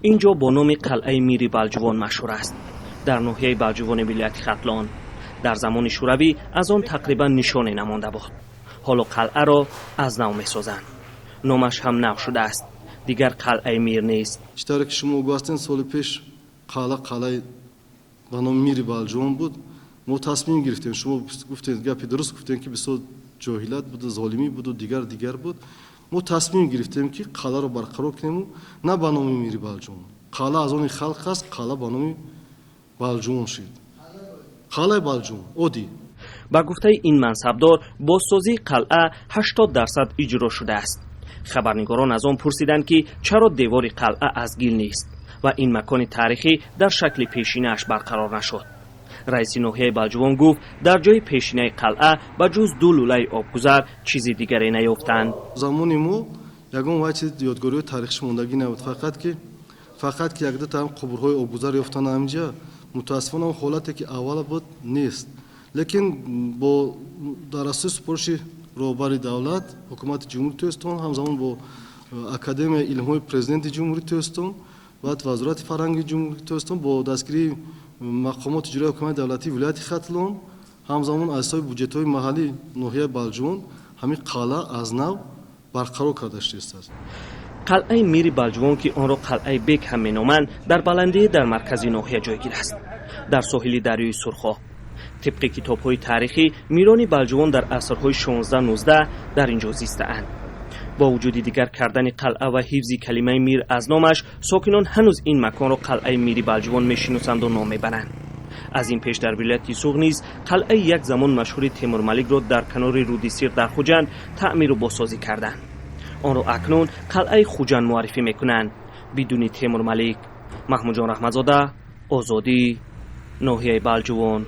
Ин ҷо бо номи қалъаи Мири Балҷувон машҳур аст, дар ноҳияи Балҷувони вилояти Хатлон. Дар замони Шӯравӣ аз он тақрибан нишоне намонда буд. Ҳоло қалъаро аз нав месозанд, номаш ҳам нав шудааст, дигар қалъаи Мир нест. Чӣ тавре ки шумо огоҳ ҳастед, соли пеш қалъа қалъаи ба номи Мири Балҷувон буд. Мо тасмим гирифтем, шумо гуфтед, гапи дуруст гуфтем, ки бисёр ҷоҳилат буду, золимӣ буду, дигар дигар буд. Мо тасмим гирифтем, ки қалъаро барқарор кунему на ба номи Мири Балҷувон. Қалъа аз они халқ аст, қалъа ба номи Балҷувон шуд, қалъаи Балҷувон оддӣ. Ба гуфтаи ин мансабдор, бозсозии қалъа 80% иҷро шудааст. Хабарнигорон аз он пурсиданд, ки чаро девори қалъа аз гил нест ва ин макони таърихӣ дар шакли пешинааш барқарор нашуд. Раиси ноҳияи Балҷувон гуфт, дар ҷои пешинаи қалъа ба ҷуз ду лӯлаи обгузар чизи дигаре наёфтанд. Замони мо ягон вай чиз ёдгориҳои таърихиш мондагӣ набуд, фақат ки якду та қубурҳои обгузар ёфтан ҳаминҷа. Мутаассифона, он ҳолате ки аввала буд, нест, лекин бо дар асоси супориши роҳбари давлат, Ҳукумати Ҷумҳурии Тоҷикистон, ҳамзамон бо Академияи илмҳои Президенти Ҷумҳурии Тоҷикистон, баъд Вазорати фарҳанги Ҷумҳурии Тоҷикистон, бо дастгирии мақомоти иҷроии ҳукумати давлатии вилояти Хатлон, ҳамзамон аз ҳисоби буҷетҳои маҳаллии ноҳияи Балҷувон ҳамин қалъа аз нав барқарор карда шудааст. Қалъаи Мири Балҷувон, ки онро қалъаи Бек ҳам меноманд, дар баландии дар маркази ноҳия ҷойгир аст, дар соҳили дарёи Сурхоб. Тибқи китобҳои таърихӣ, мирони Балҷувон дар асрҳои 16-19 дар ин ҷо зистаанд. Бо вуҷуди дигар кардани қалъа ва ҳифзи калимаи мир аз номаш, сокинон ҳанӯз ин маконро қалъаи Мири Балҷувон мешиносанду ном мебаранд. Аз ин пеш дар вилояти Суғд низ қалъаи як замон машҳури Темурмаликро дар канори рӯди Сир дар Хуҷанд таъмиру бозсозӣ карданд. Онро акнун қалъаи Хуҷанд муаррифӣ мекунанд, бидуни Темурмалик. Маҳмудҷон Раҳматзода, Озодӣ, ноҳияи Балҷувон.